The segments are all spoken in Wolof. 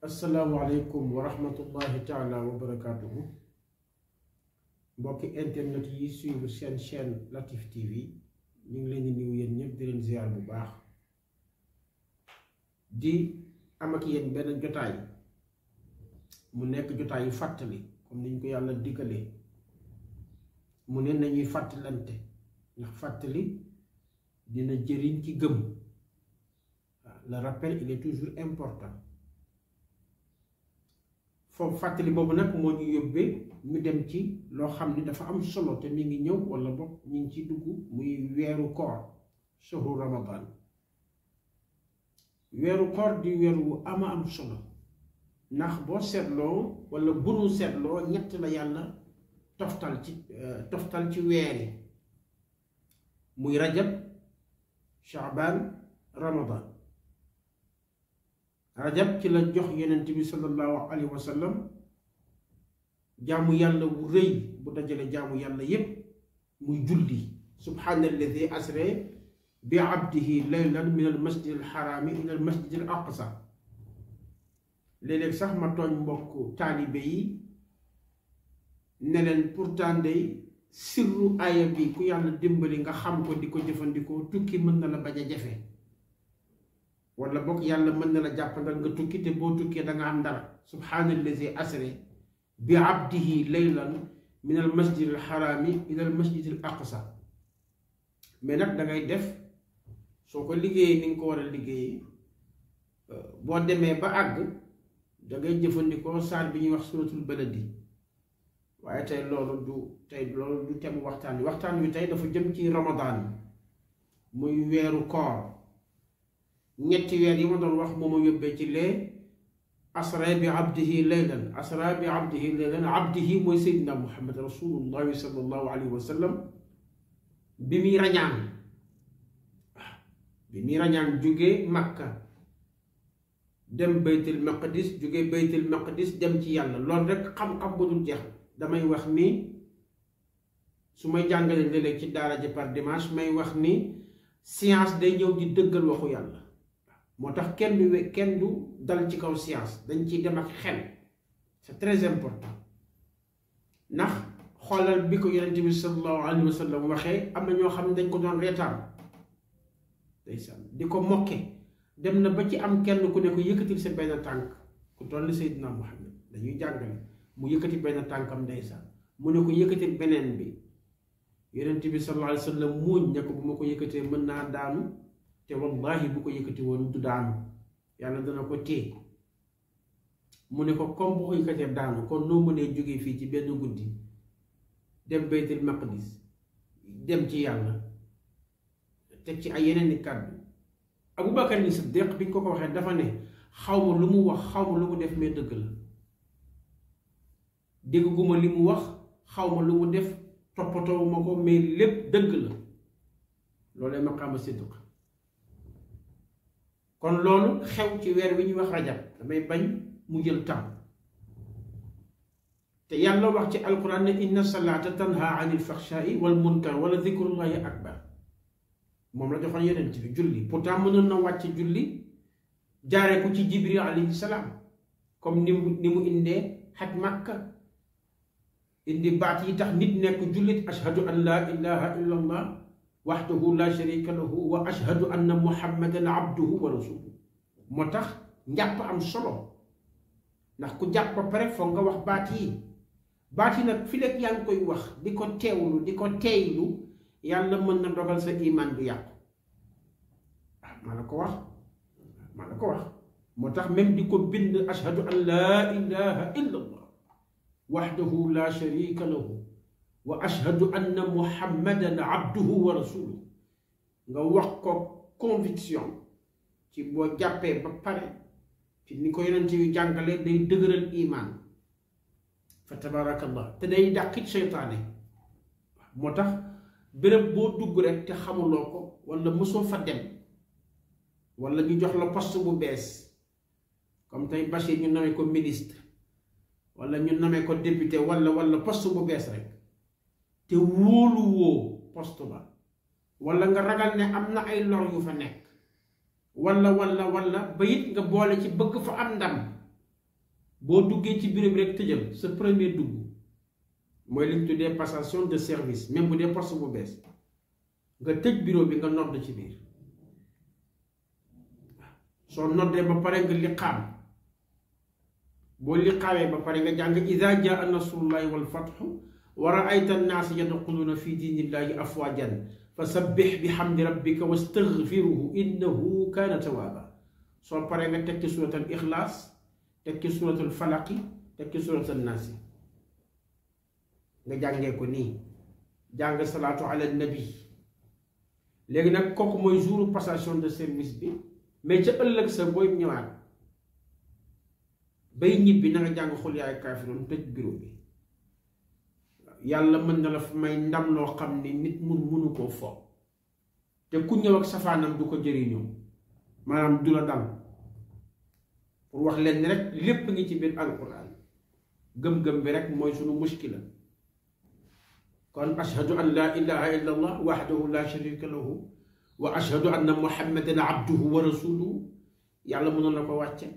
asalaamaaleykum wa rahmatullahi taala wa barakaatuhu mbokki internet yi suivre seen chaîne Latif TV ñu ngi leen di nuyu yéen ñëpp di leen ziar bu baax di am ak yéen benn jotaay mu nekk jotaay yu fàttali comme niñ ko yàlla diggalee mu ne nañuy fàttalante ndax fàttali dina jëriñ ci gëm le rappel il est toujours important. foofu fàttali boobu nag moo ñu yóbbee ñu dem ci loo xam ni dafa am solo te mi ngi ñëw wala boog ñu ngi ci dugg muy weeru koor shahru ramadan. weeru koor di weer wu ama am solo ndax boo seetloo wala bunu seetloo ñett la yàlla toftal ci weer yi muy rajab shaaban ramadan. rajab ci la jox yonent bi sallallahu alayhi wa sallam jaamu yàlla wu rëy bu dajale jaamu yàlla yépp muy julli subhaanalladi asra bi abdihi laylan min al masjid al xaraami ila al masjid al aqsa. léeg-léeg sax ma tooñ mbokk taalibe yi ne leen pourtant day sirru aaya bi ku yàlla dimbali nga xam ko di ko jëfandikoo tukki mën na la bañ a jafe wala boog yàlla mën na la jàppandal nga tukki te boo tukkee da nga am dara subhaanallazi asra bi abdihi laylan min al masjid al xaraami ila al masjid al aqsa. mais nag da ngay def soo ko liggéeyee ni nga ko war a liggéeyee boo demee ba àgg da ngay jëfandikoo saar bi ñuy wax suratul baladi. waaye tey loolu du temu waxtaan wi tey dafa jëm ci ramadan muy weeru koor. ñetti weer yi ma doon wax moo ma yóbbee ci lee asra bi abdihi laylan abdihi mooy seydina muhammad rasulullahi sallallahu alayhi wa sallam bi muy rañaan jóge makka dem baytul maqdis dem ci yàlla loolu rek xam-xam bu dul jeex. damay wax ni su may jàngalee léeg-léeg ci daara ji par dimanche may wax ni science day ñëw di dëggal waxu yàlla. moo tax kenn du dal ci kaw science dañ ciy dem ak xel c'est très important ndax xoolal bi ko yonent bi sallallahu alayhi wa sallam waxee am na ñoo xam ne dañ ko doon reetaan ndeysaan di ko mokke dem na ba ci am kenn ku ne ko yëkkatil sa benn tànk ku toll Seydina Muhammad dañuy jàngale mu yëkkati benn tànkam ndeysaan mu ne ko yëkkatil beneen bi yonent bi sallallahu alayhi wa sallam muuñ ne ko bu ma ko yëkkatee mën naa daanu te wallahi bu ko yëkkati woon du daanu yàlla dana ko téye mu ne ko comme bu ko yëkkatee daanu kon noo mënee jógee fii ci benn guddi dem baytul maqdis dem ci yàlla teg ci ay yeneen i kàddu. Abubakar ni Siddiq bi ñu ko waxee dafa ne xaw ma lu mu wax xaw ma lu mu def mais dëgg la dégguma li mu wax xaw ma lu mu def toppatoo ma ko mais lépp dëgg la loolee maqaama siddiq. kon loolu xew ci weer wi ñuy wax rajab damay bañ mu jël temps te yàlla wax ci alquran ne inna salaata tanha anil faxshaai wal munkar wala dikrullahi akbar moom la joxoon yonent bi julli pourtant mënoon na wàcc julli jaaree ko ci jibril alayhi salaam comme ni mu indee xaj makka indi baat yi tax nit nekk jullit ashhadu an laa ilaha illa allah waxdahu la sharika lahu wa ashhadu anna muhammadan abduhu wa rasuluhu. moo tax njàpp am solo ndax ku jàpp ba pare foog nga wax baat yi nag fi lekk yaa ngi koy wax di ko teewlu di ko teeylu yàlla mën na dogal sa iman du yàqu. maa la ko wax moo tax même di ko bind ashhadu an laa ilaha illa allah waxdahu la sharika lahu wa ashhadu anna muhammadan abduhu wa rasuluhu nga wax ko conviction ci boo jàppee ba pare ci ni ko yonent yu jàngale day dëgëral iman fa tabarakallah te day dàqit seytaane. moo tax béréb boo dugg rek te xamuloo ko wala mosoo fa dem wala ñu jox la poste bu bees comme tey Bachir ñu namee ko ministre wala ñu namee ko député wala poste bu bees rek te wóoluwoo poste ba wala nga ragal ne am na ay lor yu fa nekk wala ba it nga boole ci bëgg fa am ndam boo duggee ci bureau bi rek tëjal sa premier dugg mooy li ñu tuddee passation de service même bu dee poste bu bees nga tëj bureau bi nga nodd ci biir soo noddee ba pare nga liqaam boo liqaamee ba pare nga jàng iza jaa nasrullahi wal fathu wa ra'ayta an-naasa yadxuluuna fi diinillahi afwaajan fasabbih bihamdi rabbika wastaghfirhu innahu kaana tawwaaba soo paree nga teg ci suratul ixlaas teg ci suratul falaqi teg ci suratul naasi nga jàngee ko nii jàng salaatu ala nabi léegi nag kooku mooy jouru passation de service bi mais ca ëllëg sa booy ñëwaat bay ñibbi na nga jàng xul yaay kaafiroon tëj bureau bi yàlla mën na la fa may ndam loo xam ni nit mënu koo fo te ku ñëw ak safaanam du ko jëriñoo maanaam du la dal pour wax leen rek lépp ngi ci biir alquran gëm-gëm bi rek mooy sunu muskila kon ashhadu an la ilaha illa allah wahdahu la sharika lahu wa ashhadu anna muhammadan abduhu wa rasuluhu yàlla mënoon na ko wàcce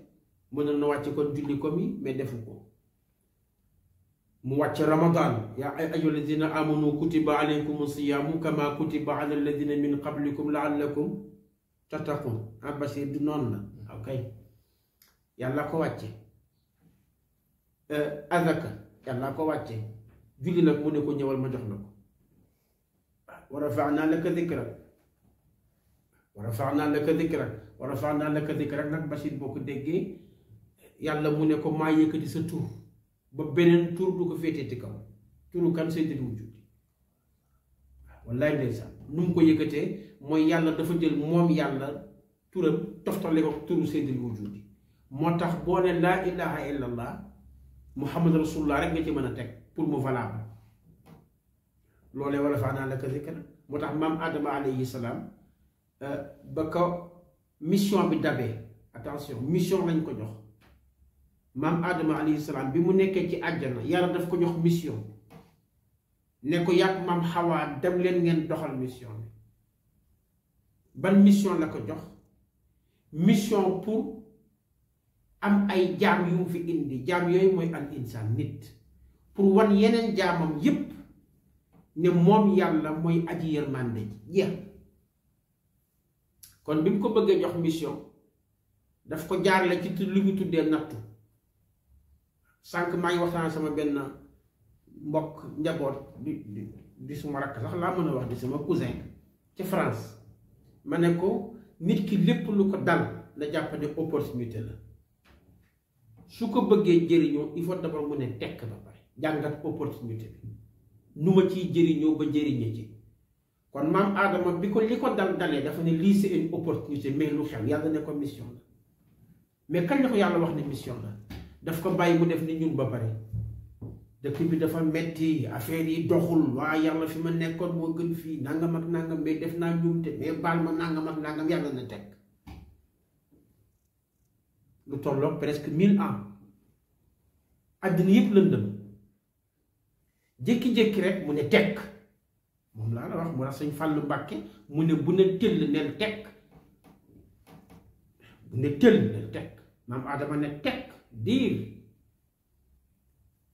mënoon na wàcce kon julli ko mi mais defu ko mu wàcce ramadan yaa ayyuha alladina amanu kutiba alaykum siyaamu kama kutiba ala alladina min qablikum laallakum tattaqun basir du noonu la ok yàlla ko wàcce azaka yàlla ko wàcce julli nag mu ne ko ñëwal ma jox la ko wa rafa'na laka dhikrak wa rafa'na laka dhikrak wa rafa'na laka dhikrak nag basir boo ko déggee yàlla mu ne ko maa yëkkati sa tur ba beneen tur du ko féetee ci kaw turu kan sayyidul wujudi wallaay ndeysaan nu mu ko yëkkatee mooy yàlla dafa jël moom yàlla turam toftale ko turu sayyidul wujudi moo tax boo ne laa ilaha illallah muhammad rasulullah rek nga ci mën a teg pour mu valable loolee wala faa naa la ka zikra moo tax maam Adama alayhi salaam ba ko mission bi dabee attention mission lañ ko jox maam Adama alayhi salaam bi mu nekkee ci àjjana yàlla daf ko jox mission ne ko yàgg maam Xawaa dem leen ngeen doxal mission bi ban mission la ko jox mission pour am ay jaam yu mu fi indi jaam yooyu mooy al insaan nit pour wan yeneen jaamam yépp ne moom yàlla mooy aji yërmande ji jeex kon bi mu ko bëggee jox mission daf ko jaarale ci lu ñu tuddee nattu sànq maa ngi waxtaan sama benn mbokk njaboot di suma rakk sax laa mën a wax di sama cousin ci France ma ne ko nit ki lépp lu ko dal na jàpp ne opportunité la su ko bëggee jëriñoo il faut d'abord mu ne tekk ba pare jàngat opportunité bi nu ma ciy jëriñoo ba jëriñe ci kon maam Adama bi ko li ko dal dalee dafa ne lii c'est une opportunité mais lu xew yàlla ne ko mission la mais kañ la ko yàlla wax ne mission la daf ko bàyyi mu def ni ñun ba pare dëkk bi dafa metti affaire yi doxul waa yàlla fi ma nekkoon moo gën fii nangam ak nangam mais def naa njuumte mais baal ma nangam ak nangam yàlla na teg lu tolloog presque 1000 ans àddina yëpp lëndëm jékki-jékki rek mu ne tekk moom laa la wax mu tax Sëñ Fallu Mbàkke mu ne bu ne tëll neel tekk bu ne tëll neel tekk maam Adama ne tekk diir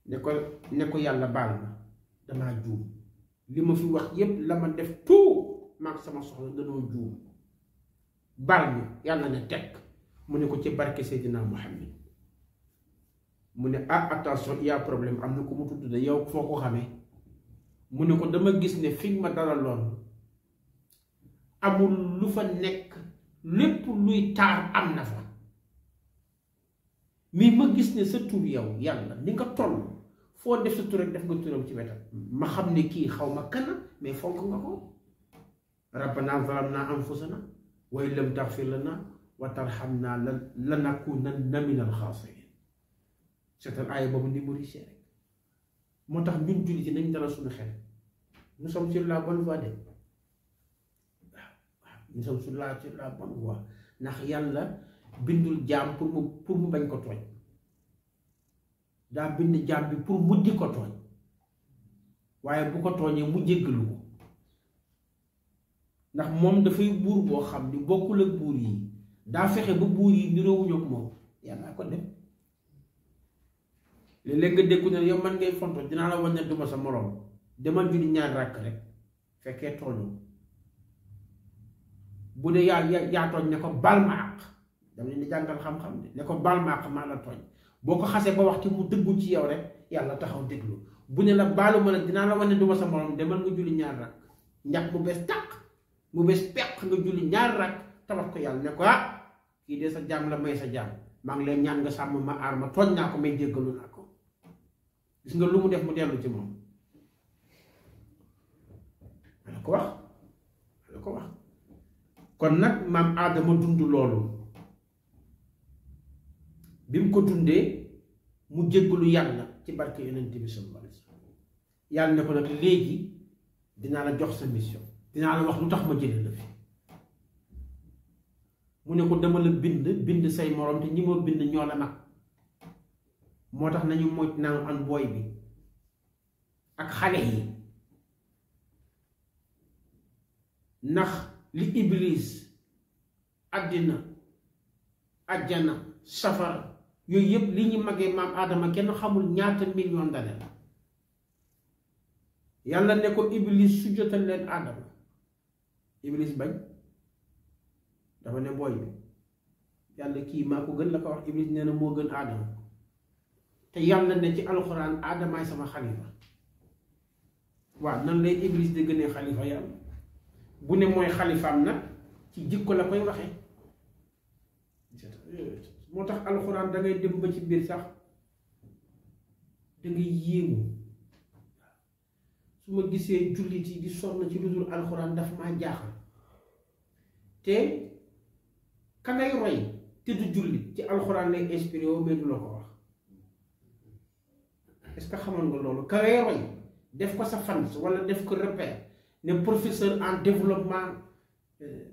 ne ko yàlla baal ma damaa juum li ma fi wax yépp la ma def tout maag sama soxla danoo juum baal ñu yàlla ne tekk mu ne ko ci barke Seydina Muhammad mu ne attention il y a problème am na ko mu tudd de yow foo ko xamee mu ne ko dama gis ne fi ma dalaloon amul lu fa nekk lépp luy taar am na fa mais ma gis ne sa tur yow yàlla ni nga toll foo def sa tur rek def nga turam ci wetam ma xam ne kii xaw ma kana mais fonk nga ko rabbana zalamna anfusana wa in lam taghfir lana wa tarhamna lanakunanna min al-khasirin seetal aaya boobu ni mu riche rek moo tax ñun jullit yi nañ dalal suñu xel nous sommes sur la bonne voie de waaw nous sommes sur la bonne voie ndax yàlla bindul jaam pour mu bañ ko tooñ daa bind jaam bi pour mu di ko tooñ waaye bu ko tooñee mu jéggalu ko ndax moom dafay buur boo xam ni bokkul ak buur yi daa fexe ba buur yi niroowuñu ak moom yàlla ko def léeg-léeg nga déggu ne yow man ngay fonto dinaa la wan ne duma sa moroom demal julli ñaar ràkk rek fekkee tooñu bu dee yaa tooñ ne ko baal ma àq dama leen di jàngal xam-xam de ne ko baal ma àq maa la tooñ boo ko xasee ba wax ci mu dëggu ci yow rek yàlla taxaw déglu bu ne la baalu ma nag dinaa la wan ne duma sa moroom demal nga julli ñaar ràkk njàpp mu bees tàq mu bees peq nga julli ñaar ràkk tabax ko yàlla ne ko kii de sa jaam la may sa jaam maa ngi leen ñaan nga sàmm ma aar ma tooñ naa ko may jéggalu naa ko gis nga lu mu def mu dellu ci moom la ko wax kon nag maam Aadama dund loolu bi mu ko dundee mu jéggalu yàlla ci barke yonent bi sallallahu alayhi wa sallam yàlla ne ko nag léegi dinaa la jox sa mission dinaa la wax lu tax ma jële la fi mu ne ko dama la bind say morom te ñi ma bind ñoo la mag moo tax nañu moyt naan an booy bi ak xale yi ndax li iblis àddina ajjana safara yooyu yëpp li ñu magee maam Aadama kenn xamul ñaata million d'années la yàlla ne ko iblis sujjóotal leen Aadama iblis bañ dafa ne booy bi yàlla kii maa ko gën la ko wax iblis nee na moo gën Aadama te yàlla ne ci alxuraan Aadamaay sama xalifa waaw nan lay iblis di gënee xalifa yàlla bu ne mooy xalifaam nag ci jikko la koy waxee moo tax alxuraan dangay dem ba ci biir sax dangay yéemu su ma gisee jullit yi di sonn ci lu dul alxuraan daf maa jaaxal te ka ngay roy te du jullit ci alxuraan lay inspiré woo mais du la ko wax est-ce que xamoon nga loolu ka ngay roy def ko sa fans wala def ko repère ne professeur en développement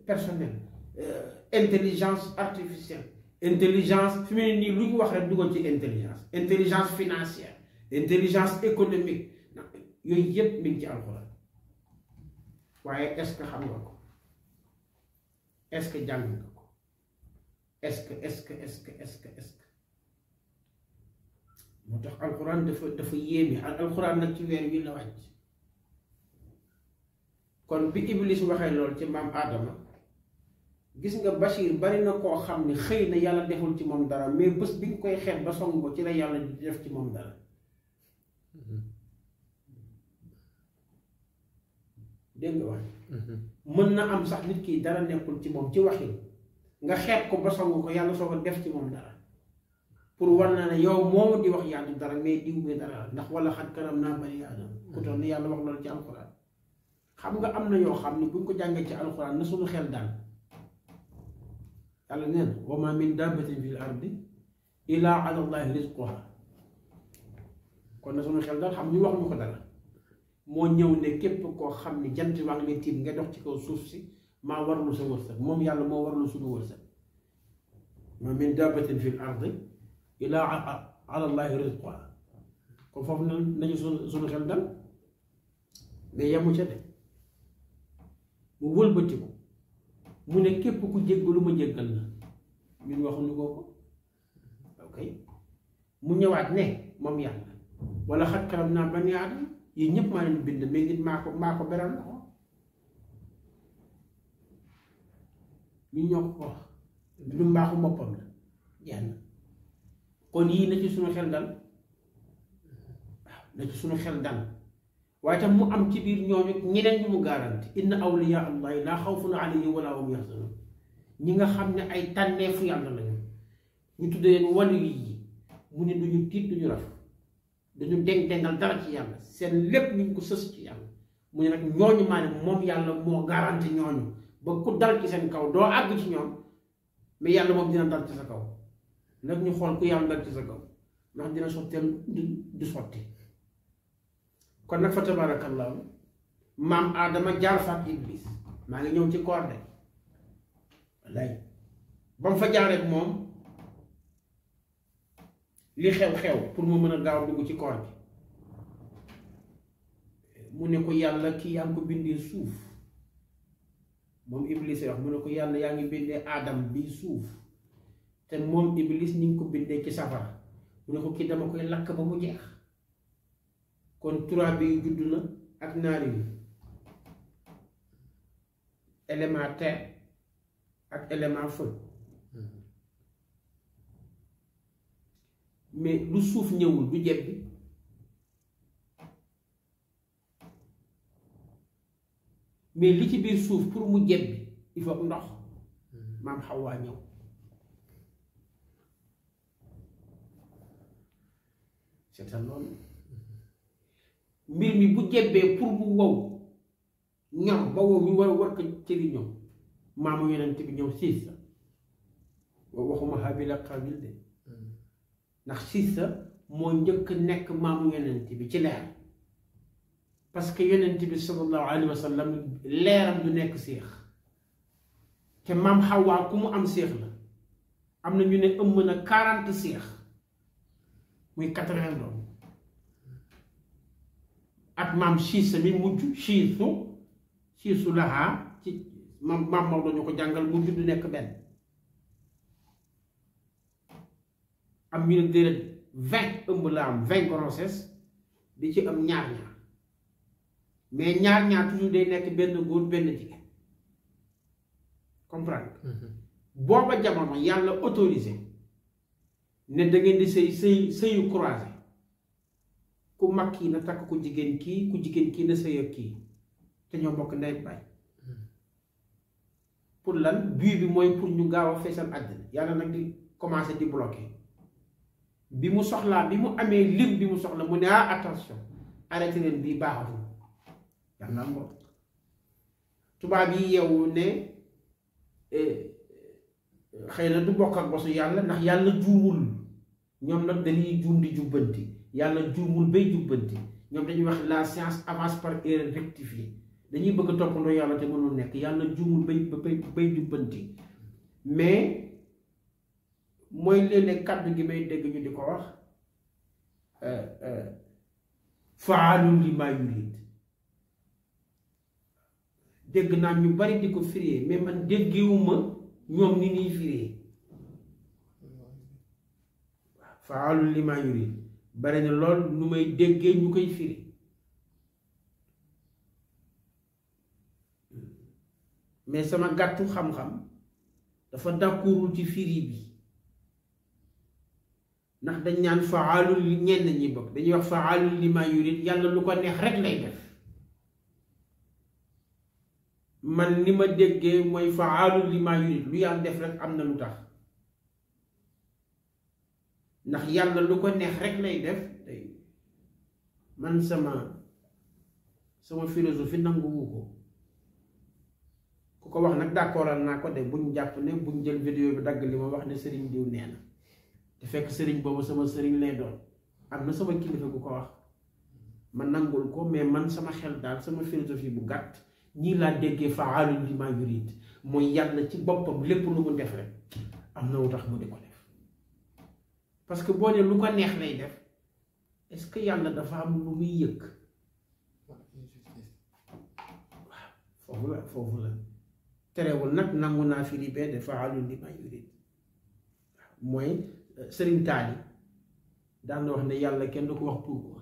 personnel intelligence artificielle intelligence fi mu ne nii lu ñu wax rek dugal ci intelligence financière intelligence économique yooyu yëpp mi ngi ci alxuraan waaye est-ce que xam nga ko est-ce que jàng nga ko est-ce que moo tax alxuraan dafa yéeme alxuraan nag ci weer wi la wàcc kon bi iblis waxee loolu ci maam Aadama gis nga Bachir bari na koo xam ne xëy na yàlla deful ci moom dara mais bés bi nga koy xeet ba song ko ci la yàlla di def ci moom dara dégg nga wax mën na am sax nit ki dara nekkul ci moom ci waxin nga xeet ko ba song ko yàlla soo ko def ci moom dara pour war na ne yow moomu di wax yàlla dara mais diw bi dara ndax wala xat karam naa bani aadama ku toll ni yàlla wax loolu ci alxuraan xam nga am na yoo xam ne buñ ko jàngee ci alxuraan na suñu xel daal yàlla nee na wa ma min dabbatin fil ardi illa ala allahi rizquha kon na suñu xel daal xam ñu wax ñu ko dara moo ñëw ne képp koo xam ne jant waa ngi lay tiim nga dox ci kaw suuf si maa warlu sa wërsëg moom yàlla moo warlu suñu wërsëg ma min dabbatin fil ardi illa ala allahi rizquha kon foofu nañu suñu xel dal mais yemu ca de mu wëlbati ko mu ne képp ku jéggalu ma jéggal la ñun waxuñu ko ok mu ñëwaat ne moom yàlla wala xat karam naa bani aadama yi ñëpp maa leen bind mais nit maa ko beral na ko ñu ñoo ko wax lu mbaaxu boppam la jeex na kon yii na ci suñu xel dal waaw na ci suñu xel dal waaye tam mu am ci biir ñooñu ñeneen ñu mu garanti inna awliya allahi laa xawfun alayhim wala hum yaxzanun ñi nga xam ne ay tànneefu yàlla lañu ñu tuddee leen wàllu yi mu ne duñu tiit duñu raf dañu dengal dara ci yàlla seen lépp ñu ngi ko sës ci yàlla mu ne nag ñooñu maa ne moom yàlla moo garanti ñooñu ba ku dal ci seen kaw doo àgg ci ñoom mais yàlla moom dina dal ci sa kaw nag ñu xool ku yàlla dal ci sa kaw ndax dina sotteel du sotti kon nag fa tabarakallahu maam Aadama jaar fa ak iblis maa ngi ñëw ci koor de wallaay ba mu fa jaaree moom li xew-xew pour mu mën a gaaw dugg ci koor bi mu ne ko yàlla kii yaa ngi ko bindee suuf moom iblis wax mu ne ko yàlla yaa ngi bindee aadam bi suuf te moom iblis ni ngi ko bindee ci safara mu ne ko kii dama koy lakk ba mu jeex. kon turaab bi judd na ak naari bi élément terre ak élément feu mais lu suuf ñëwul du jebbi mais li ci biir suuf pour mu jebbi il faut ndox maam Xawaa ñëw c'est ça loolu mbir mi bu jebbee pour mu wow ñam ba wow ñu war ko cëri ñoom maamu yonent bi ñëw siis sa waxuma Haabil ak Qaabil de ndax siis sa moo njëkk nekk maamu yonent bi ci leer parce que yonent bi sallallahu alayhi wa sallam leeram du nekk séex te maam Xawaa ku mu am séex la am na ñu ne ëmb na 40 séex muy 80 doom ak maam Siisa mi mujj siisu laxaa ci maam Maodo ñu ko jàngal mujj du nekk benn am ñu ne déedéet 20 ëmb la am 20 grossesse di ci am ñaar mais ñaar toujours day nekk benn góor benn jigéen comprendre booba jamono yàlla autorisé ne da ngeen di sëyu croisé ku mag kii na takk ku jigéen kii na sëy ak kii te ñoo bokk ndey baay pour lan but bi mooy pour ñu gaaw a feesal àddina yàlla nag di commencé di bloqué bi mu soxlaa bi mu amee lim bi mu soxla mu ne attention arrêté leen bii baaxatul yàlla am bopp tubaab yi yeewu ne xëy na du bokk ak bosu yàlla ndax yàlla juumul ñoom nag dañuy juum di jubbanti yàlla juumul bay jubbanti ñoom dañuy wax la science avance par erreur rectifiée dañuy bëgg a toppandoo yàlla te mënul nekk yàlla juumul bay jubbanti mais mooy léeg-léeg kàddu gi may dégg ñu di ko wax faalun limaa yurid dégg naa ñu bari di ko firee mais man déggewuma ñoom ni ñuy firee faalun limaa yurid bari na lool nu may déggee ñu koy firi mais sama gàttu xam-xam dafa d'accordul ci firi bi ndax dañ naan faalul li ñenn ñi bokk dañuy wax faalul limaa yurid yàlla lu ko neex rek lay def man ni ma déggee mooy faalul limaa yurid lu yàlla def rek am na lu tax ndax yàlla lu ko neex rek lay def man sama philosophie nanguwu ko ku ko wax nag d'accordal naa ko de buñ jàpp ne buñ jël vidéo bi dagg li ma wax ne sëriñ diw nee na te fekk sëriñ boobu sama sëriñ lay doon am na sama kilifa ku ko wax ma nangul ko mais man sama xel daal sama philosophie bu gàtt ñii laa déggee faalul limaa yurid mooy yàlla ci boppam lépp lu mu def rek am na lu tax mu di ko def parce que boo ne lu ko neex lay def est-ce que yàlla dafa am lu muy yëg waaw foofu la terewul nag nangu naa firi bee de faalul limaa yurid mooy sëriñ taali daan na wax ne yàlla kenn du ko wax pourquoi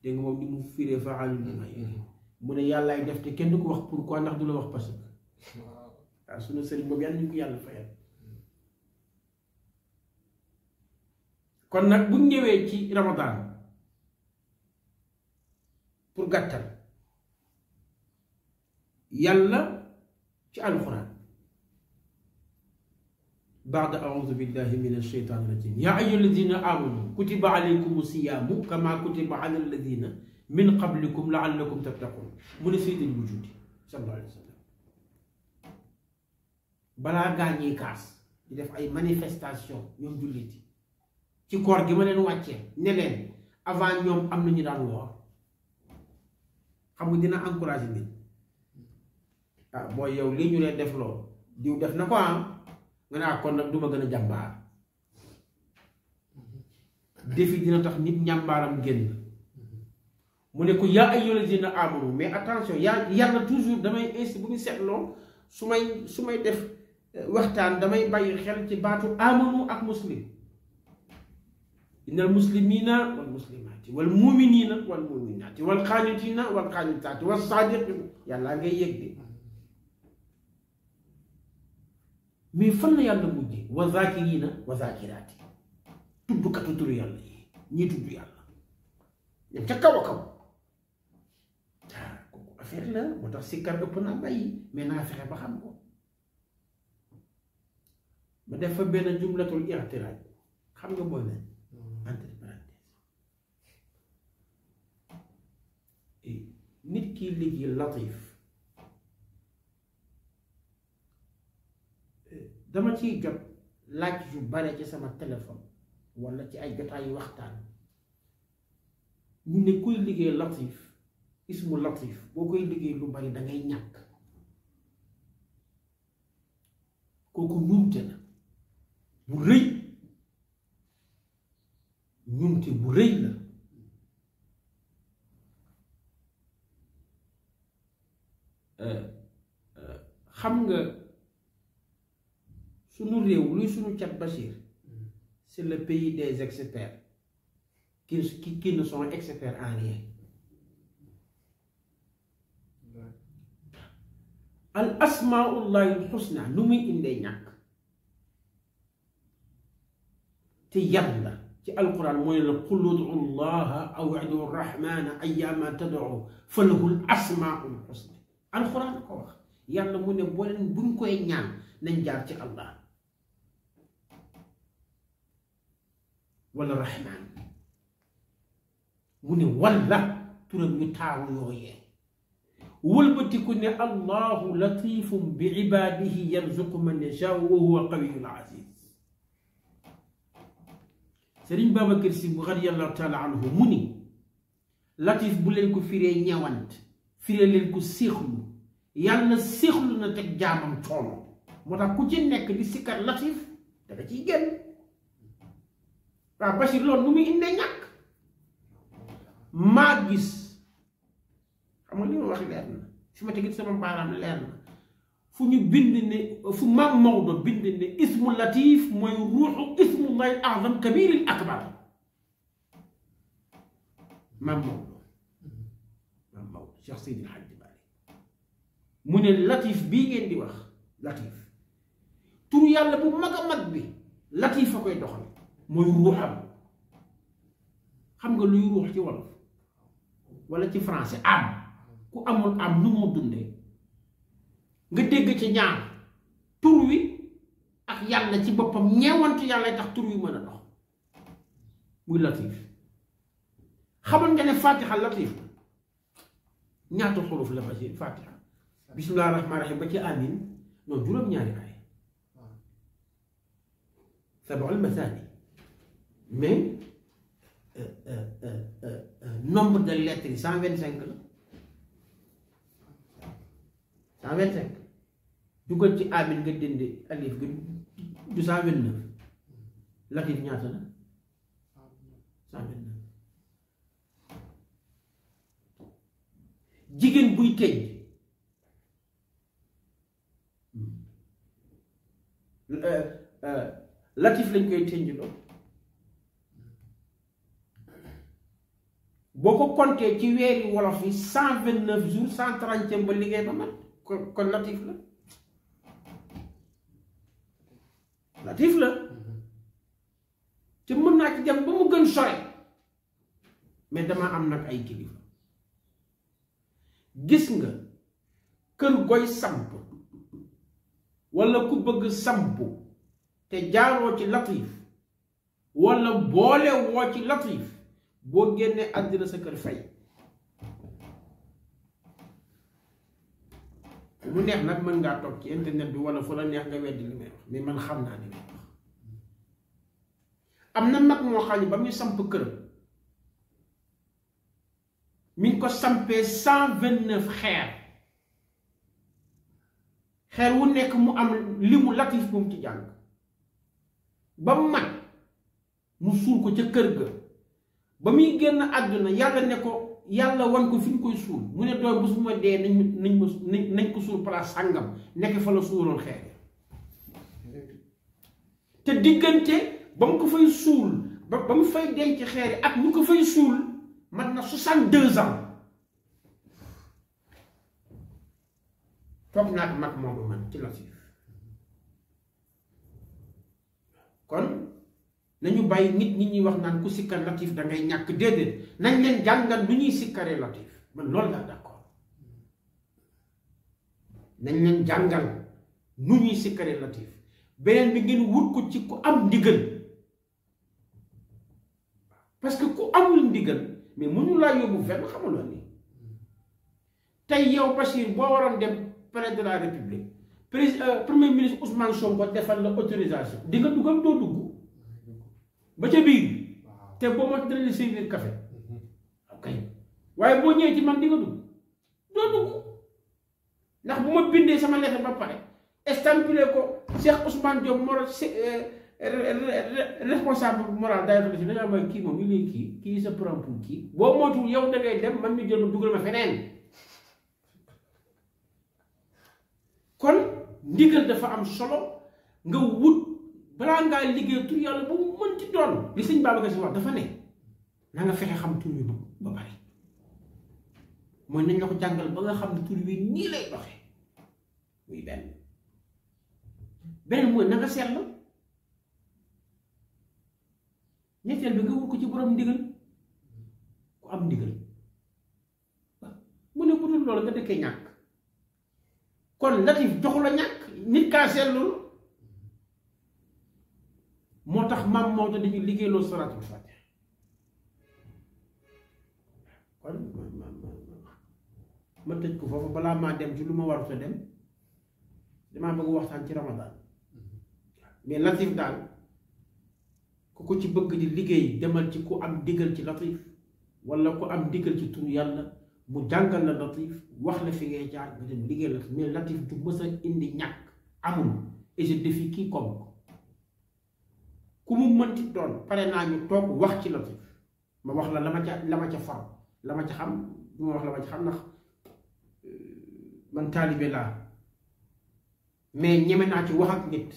dégg nga moom ni mu firee faalul limaa yurid mu ne yàllaay def te kenn du ko wax pourquoi ndax du la wax parce que waaw sunu sëriñ boobu yàlla ñu ko yàlla fayal kon nag bu ñëwee ci Ramadan pour gàttal yàlla ci alxuraan baada audu billahi min alsheytaan rajim yaa ayyuha alladina amanu kutiba alaykum siyaamu kama kutiba ala alladina min qablikum laallakum tattaqun mu ne sayyidul wujudi sallallahu alayhi wa sallam balaa gaañee kaas di def ay manifestation ñoom julliti ci koor gi ma leen wàccee ne leen avant ñoom am na ñu daan woor xam nga dina encouragé nit ah booy yow lii ñu leen def loo diw def na ko nga ne kon nag du ma gën a jàmbaar defi dina tax nit njàmbaaram génn mu ne ko yaa ayyuhal lazina amanu mais attention yàlla toujours damay insi bu ñu seetloo su may def waxtaan damay bàyyi xel ci baatu amanu ak muslim innal muslimina wal muslimaati wal muminina wal muminaati wal qaanitina wal qaanitaati wal saadiqina yàlla ngay yëg de mais fan la yàlla mujjee wa zaakirina wa zaakiraati tuddkatu turu yàlla yi ñii tudd yàlla ñoom ca kaw a kaw kooku affaire la moo tax sikkar ëpp naa bàyyi mais naa fexe ba xam ko ma def fa benn jumlatul i'tiraaj xam nga booy ne entre parenthèses nit kiy liggéey latif dama ciy jot laaj yu bare ci sama téléphone walla ci ay jotaayu waxtaan ñu ne kuy liggéey latif ismu latif boo koy liggéey lu bari dangay ñàkk kooku ñumte na bu rëy ñumte bu rëy la xam nga sunu réew luy sunu cat Bachir c'est le pays des experts qui ne sont experts en rien al asmaullahi al husna nu muy indee ñàkk te yàlla ci alquran mooy la qul udu llaha aw udu rahmana ayyama tad'u falahu al asmaul husna alquran ko wax yàlla mu ne boo leen buñ koy ñaan nañ jaar ci allah wala rahman mu ne walla turam yu taawu yooyee wëlbatiku ne allahu latifum bi ibadihi yarzuqu man yashaa wa huwa qawiyul aziz Sëriñ Babacar Si bu radiyallahu taala anhu mu ni latif bu leen ko firee ñewant firee leen ko séexlu yàlla séexlu na teg jaamam coono moo tax ku ci nekk di sikkar latif danga ciy génn waaw Bachir loolu nu muy indee ñàkk maa gis xam nga li ma wax leer na fi ma tegit sama baaraam leer na fu ñu bind ne fu maam Maodo bind ne ismu latif mooy ruuxu ismullahi azam kabiril akbar maam Maodo Cheikh Seydil Hadji Malick mu ne latif bii ngeen di wax latif turu yàlla bu mag a mag bi latif a koy doxal mooy ruuxam xam nga luy ruux ci wolof wala ci français am ku amul am nu moo dundee nga dégg ci ñaar tur wi ak yàlla ci boppam ñeewantu yàlla tax tur wi mën a dox muy latif xamal nga ne fatiha latif ñaata xuruf la Bachir fatiha bismillahi rahmaani rahim ba ci amin noonu juróom-ñaari ay sab'ul mathani mais nombre de lettres yi 125 la 125 dugal ci amin nga dindi alif ga du 129 latif ñaata la 129 jigéen buy tëj latif lañ koy tënjloo boo ko compté ci weeri wolof yi 129 jours 130 ba liggéey ba mat kon latif la latif la te mën naa ci dem ba mu gën sore mais dama am nag ay kilifa gis nga kër goy samp walla ku bëgg samp te jaaroo ci latif walla boole woo ci latif boo génnee àddina sa kër fay mu neex nag mën ngaa toog ci internet bi walla fu la neex nga weddi li may wax mais man xam naa li may wax am na mag moo xam ne ba muy samp kër mi ngi ko sampee 129 xeer wu nekk mu am li mu latif bu mu ci jàng ba mu mat mu suul ko ca kër ga ba muy génn àdduna yàlla ne ko yàlla wan ko fi ñu koy suul mu ne doon bu su ma dee nañ ko suul place sàngam nekk fa la suuloon xeer te diggante ba mu ko fay suul ba mu fay denc xeer yi ak ñu ko fay suul mat na 62 ans toog naa ko mag moomu man ci Latif kon nañu bàyyi nit ñi ñuy wax naan ku sikkar Latif da ngay ñàkk déedéet nañ leen jàngal nu ñuy sikkaree Latif man loolu laa d'accord nañ leen jàngal nu ñuy sikkaree Latif beneen bi ngeen wut ko ci ku am ndigal parce que ku amul ndigal mais mënu laa yóbbu fenn xamaloon ni tey yow Bachir boo waroon dem palais de la République premier ministre Ousmane Sonko defal la autorisation di nga dugal doo dugg ba ca biir te boo ma dana la servir café ok waaye boo ñëwee ci man di nga dugg doo dugg ndax bu ma bindee sama lettre ba pare estampillé ko Cheikh Ousmane Diop moral responsable moral daayira si dañaa may kii moom ñu lay kii sa prend pour kii boo moytuwul yow da ngay dem man mi jël ma dugal ma feneen kon ndigal dafa am solo nga wut balaa ngaa liggéey tur yàlla bu mu mënti doon li sëñ Babacar Si wax dafa ne na nga fexe xam tur wi ba pare mooy nañ la ko jàngal ba nga xam ne tur wi nii lay doxee muy benn mooy na nga seetlu ñetteel bi nga wut ko ci borom ndigal ku am ndigal mu ne bu dul loolu nga dëkkee ñàkk kon Latif joxu la ñàkk nit kaa seetlul moo tax maam Maodo dañuy liggéeyloo salaatul faatiha kon ma tëj ko foofu balaa maa dem ci lu ma warut a dem damaa bëgg waxtaan ci Ramadan mais Latif daal ku ko ci bëgg di liggéey demal ci ku am digal ci Latif wala ku am digal ci turu yàlla mu jàngal la Latif wax la fi ngay jaar nga dem liggéey Latif mais Latif du mës a indi ñàkk amul et je défie quiconque ku mu mënti doon pare naa ñu toog wax ci Latif ma wax la la ma ca far la ma ca xam du ma wax la ma ca xam ndax man taalibe laa mais ñeme naa ci wax ak nit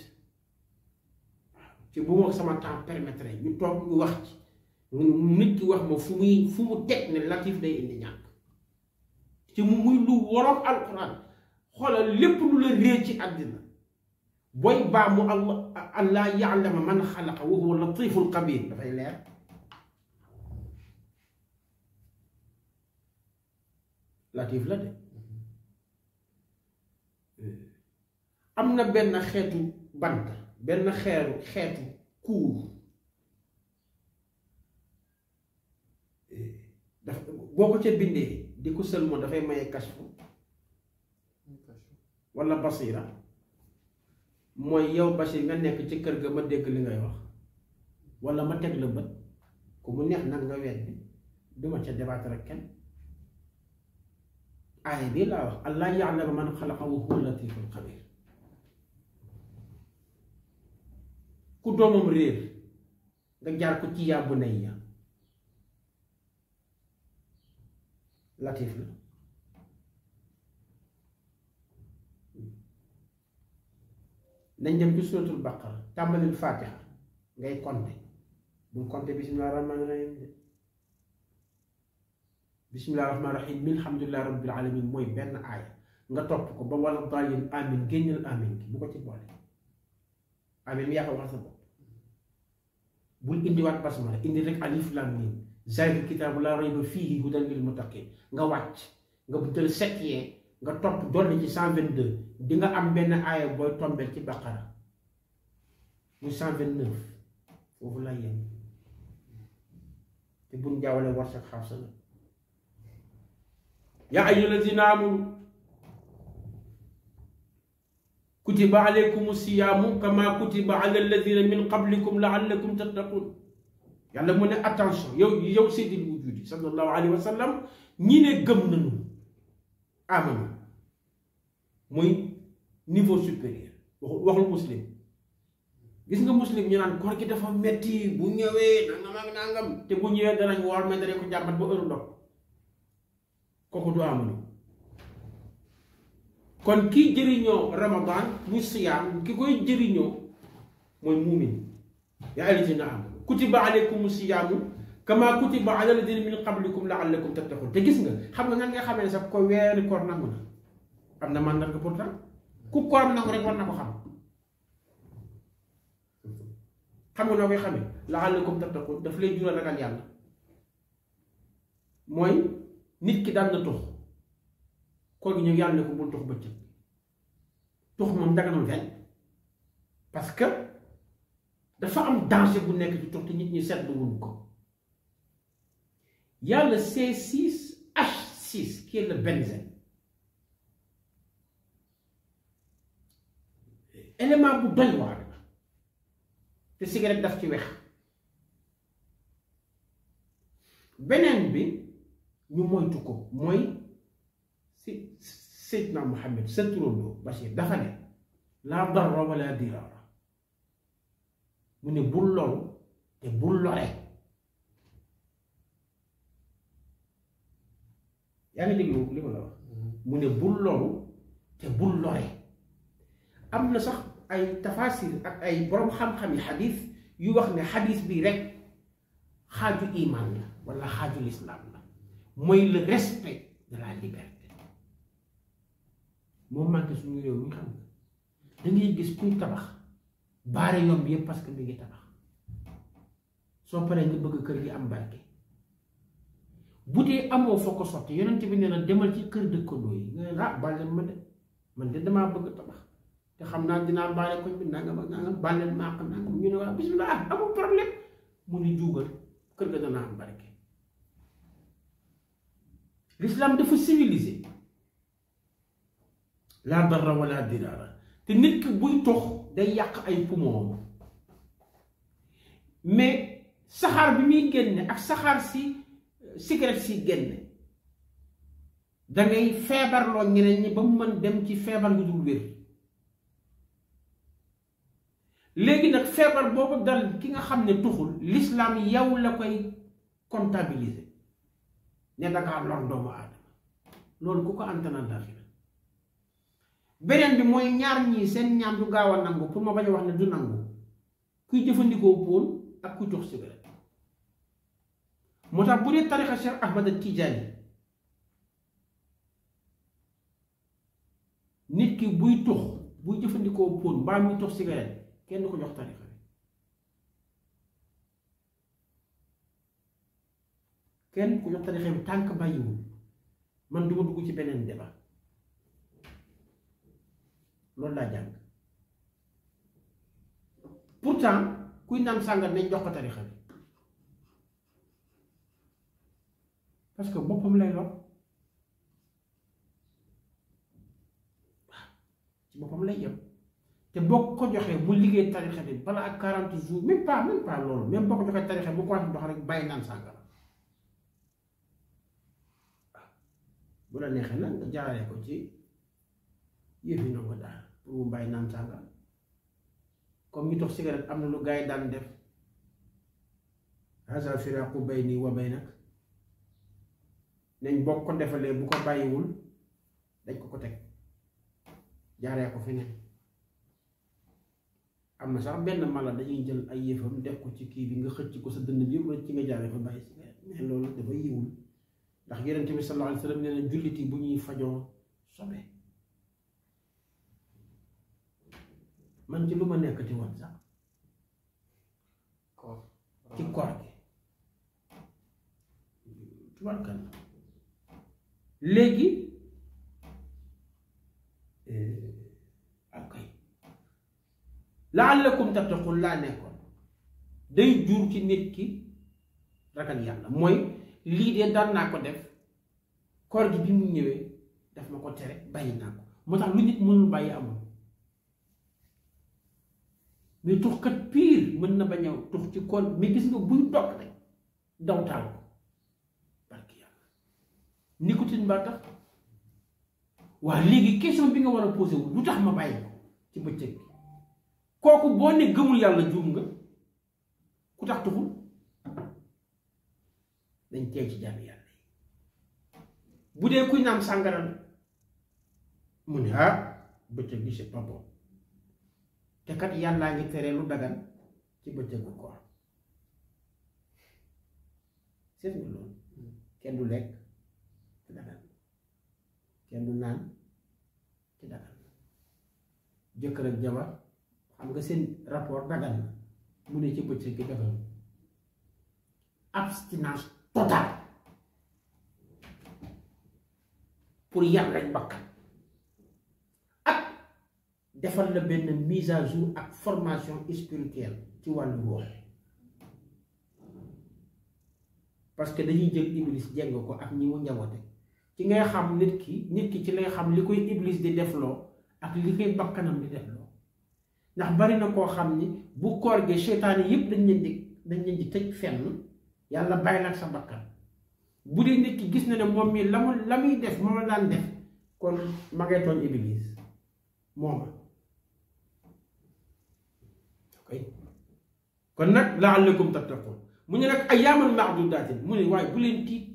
ci bu ma sama temps permettre ñu toog ñu wax ci nit ki wax ma fu mu teg ne Latif day indi ñàkk ci mu muy lu waroon alquran xoolal lépp lu la réer ci àddina booy baamu allah ya'lama man xalaqa wa huwa latiful xabir dafay leer Latif la de am na benn xeetu bant benn xeetu kuur dafa boo ko ca bindee di ko sëlmoo dafay maye kashfu wala basira mooy yow Bachir nga nekk ci kër ga ma dégg li ngay wax wala ma teg la bët ku mu neex nag nga weet bi duma ca débattre ak kenn aaya bii laa wax allah ya'lamu man xalaqa wa huwa latiful xabir ku doomam réer nga jaar ko ci yaa bunayya Latif la nañ dem ci suratul baqara tàmbalil fatiha ngay compter bul compter bismillah rahmaani rahim bismillah rahmaani rahim alhamdulillahi rabbil alamin mooy benn aaya nga topp ko ba wala daalin amin génnal amin ki bu ko ci boole amin yaa ko wax sa bopp bul indiwaat basmala indi rek alif lam mim zaalikal kitaabu laa rayba fiihi hudan lil muttaqiin nga wàcc nga butal setyee nga topp dolli ci 122 di nga am benn aaya booy tombeel ci baqara muy 129 foofu lay yem te buñ jaawale war sa xaw sa la yaa ayyuhal lazina aamanu kutiba alaykumu siyaamu kama kutiba ala alladina min qablikum laallakum tattaqun yàlla mu ne attention yow seydil wujudi sallallahu alayhi wa sallam ñi ne gëm nañu amanu muy niveau supérieur waxul muslim gis nga muslim ñu naan koor gi dafa metti bu ñëwee nangam ak nangam te bu ñëwee danañ woor mais danañ ko jàmbat ba heure ndox kooku du amanu kon kii jëriñoo ramadan muy siyaam ki koy jëriñoo mooy muumin yaa ayyuhallazina aamanu kutiba alaykumu siyaamu kama kutiba ala alladina min qablikum laallakum tattaqun te gis nga xam nga nan nga xamee ne sax ko weeri koor nangu na am na mandarga pourtant ku kooram nangu rek war na ko xam nga noo koy xamee laallakum tattaqun daf lay jural ragal yàlla mooy nit ki daan na tux koor gi ñëw yàlla ne ko bul tux bëccëg tux moom daganul fenn parce que dafa am danger bu nekk ci tux te nit ñi seetluwuñ ko il y a le C6H6 qui est le benzène élément bu doy waar te cigarette daf ci wex beneen bi ñu moytu ko mooy si Seydina Muhammad sa turandoo Bachir dafa ne laa darra wala diraara mu ne bul loru te bul lore yaa ngi déglu li ma la wax mu ne bul loru te bul lore am na sax ay tafasir ak ay borom xam-xami xadis yu wax ne xadis bi rek xaaju iman la wala xaaju lislaam la mooy le respect de la liberté moo manqué suñu réew mi xam nga da ngay gis kuy tabax baare yoon bi yëpp parce que mi ngi tabax soo paree nga bëgg kër gi am barke bu dee amoo foo ko sotti yonent bi nee na demal ci kër dëkkandoo yi nga ne ah bàlleen ma de man de damaa bëgg tabax te xam naa dinaa baale koñ bi nangam ak nangam bàlleen maa xam nangam ñu ne waa bismillah amul problème mu ni juugal kër ga dana am barke l'islam dafa civilisé la darra wala diraara te nit ki buy tox day yàq ay poumon mais saxaar bi muy génne ak saxaar si cigarette si génne dangay feebarloo ñeneen ñi ba mu mën dem ci feebar yu dul wér léegi nag feebar boobu dal ki nga xam ne tuxul l'islam yow la koy comptabiliser ne dangaa lor doomu aadama loolu ku ko antanantar la beneen bi mooy ñaar ñii seen ñaan du gaaw a nangu pour ma bañ a wax ne du nangu kuy jëfandikoo póon ak kuy tux cigarette moo tax bu dee tarixa Cheikh Ahmad Tijaani nit ki buy tux buy jëfandikoo póon mbaa muy tux cigarette kenn du ko jox tarixa bi kenn ku jox tarixa bi tànk bàyyiwul man duma dugg ci beneen débat loolu laa jàng pourtant kuy naan sàngat nañ jox ko tarixa bi parce que boppam lay lor waaw ci boppam lay yem te boo ko joxee mu liggéey tarixa bi bala ak 40 jours même pas loolu même boo ko joxee tarixa bi bu ko wax dox rek bàyyi naan sàngara waaw bu la neexee nag nga jaaree ko ci yëfi ndongo daal pour mu bàyyi naan sàngara comme ñu tox cigarette am na lu gars yi daan def haza firaqu bayni wa baynak nañ boo ko defalee bu ko bàyyiwul dañ ko teg jaaree ko feneen am na sax benn mala dañuy jël ay yëfam def ko ci kii bi nga xëcc ko sa dënn bi yëpp ci nga jaaree fa bàyyi cigarette mais loolu dafa yiwul ndax Yonent bi sallallahu alayhi wa sallam nee na jullit yi bu ñuy fajoo sobe man ci lu ma nekkati woon sax ci koor gi tubarkal léegi akay la'allakum tattaqun laa nekkoon day jur ci nit ki ragal yàlla mooy lii de daan naa ko def koor gi bi mu ñëwee daf ma ko tere bàyyi naa ko moo tax lu nit mënul bàyyi amul mais tuxkat pire mën na bañ a tux ci koor mais gis nga buy toog rek daw taal ko barki yàlla nicotine ba tax waa léegi question bi nga war a posé wu lu tax ma bàyyi ko ci bëccëg bi kooku boo ne gëmul yàlla juum nga ku tax tuxul dañ tey ci jàmm yàlla yi bu dee kuy naan sàngara mu ne bëccëg bi c'est pas bon te kat yàllaa ngi tere lu dagan ci bëccëgu koor seet nga loolu kenn du lekk ci dagan kenn du naan ci dagan jëkkër ak jabar xam nga seen rapport dagan na mu ne ci bëccëg gi dagan abstinence totale pour yar rek bakkan ak defal la benn mise à jour ak formation spirituelle ci wàllu ruux parce que dañuy jël iblis jeng ko ak ñi mu njaboote ci ngay xam nit ki ci lay xam li koy iblis di defloo ak li koy bakkanam di defloo ndax bari na koo xam ni bu koor gi seytaane yépp dañ leen di tëj fenn yàlla bàyyi la ak sa bakkan bu dee nit ki gis na ne moom mi la muy def moom la daan def kon ma ngay tooñ iblis mooma ok kon nag la'allakum tattaqun mu ne nag ayyaaman ma'duudaatin mu ne waaye bu leen tiit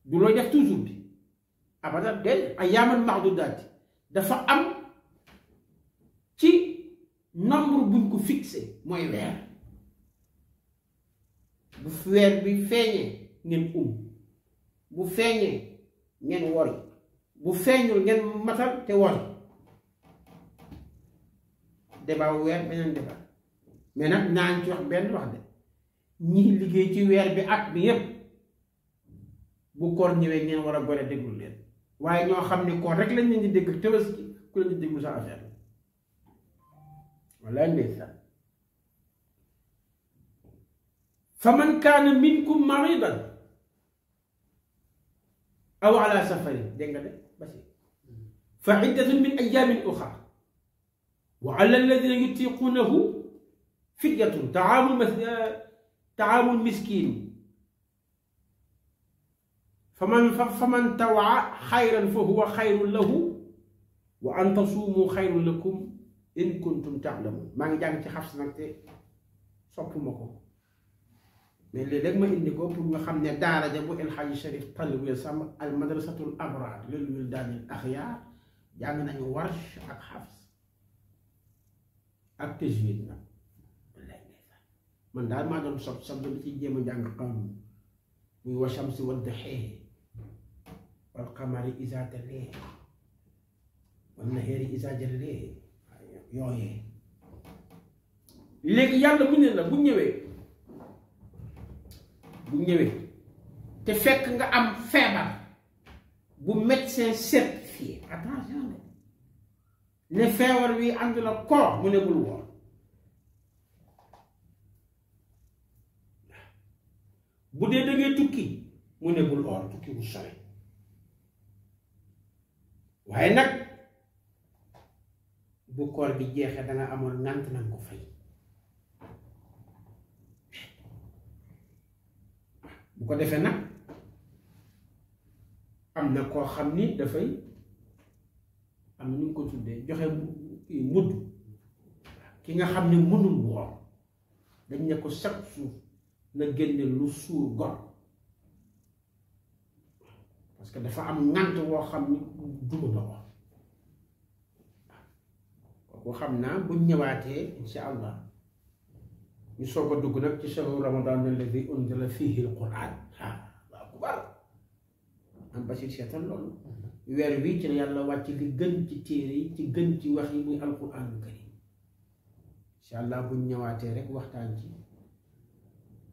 du looy def toujours bi abadan déedéet ayyaaman ma'duudaat dafa am ci nombre buñ ko fixé mooy weer bu weer bi feeñee ngeen bu feeñee ngeen wori bu feeñul ngeen matal te wori débat weer beneen débat mais nag naan ci wax benn wax de ñi liggéey ci weer bi at bi yépp bu koor ñëwee ngeen war a gore déglu leen waaye ñoo xam ni koor rek lañ leen di dégg Tabaski ku leen di déglu sa affaire walla ndeysaan fa man kaana minkum maridan aw ala safarin dégg nga de basi fa iddatun min ayaamin uxar wa ala alladina yutiquunahu fidyatun taamul miskin faman tawaa xayran fa huwa xayrun lahu wa an tasuumu xayrun lakum in kuntum taalamun maa ngi jàng ci Xafs nag te soppuma ko mais léeg-léeg ma indi ko pour nga xam ne daara ja bu El Hadji Cherif Talibou Sam al madrasatul abrar lil wildaanil axyaar jàng nañu Warsh ak Xafs ak tajwid nag wallaay ndeysaan man daal maa doon sob bi ci jéem a jàng qaanuun muy wa shamsi wa duhaa wal qamari izaa talaahaa wan nahaari izaa jallaahaa yooyee léegi yàlla mu ne la bu ñëwee te fekk nga am feebar bu médecin certifié attention ne feebar wi ànd la koor mu ne bul woor bu dee da ngay tukki mu ne bul woor tukki bu sore waaye nag bu koor bi jeexee da nga amoon ngànt na nga ko fay bu ko defee nag am na koo xam ni dafay am na ñu ko tuddee joxe mudd ki nga xam ne mënul woor dañ ne ko chaque jour na génne lu suur gor parce que dafa am ngànt woo xam ni duma na woor kooku xam naa buñ ñëwaatee insha allah ñu soog a dugg nag ci shahru ramadan alladi unzila fihi alquran waaw akbar am Bachir seetal loolu weer wi ci yàlla wàcc li gën ci téere yi ci gën ci wax yi muy alquranul karim insha allah buñ ñëwaatee rek waxtaan ci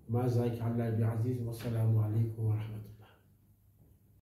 ma zalika ala bi aziz wa salaamu aleykum wa rahmatullah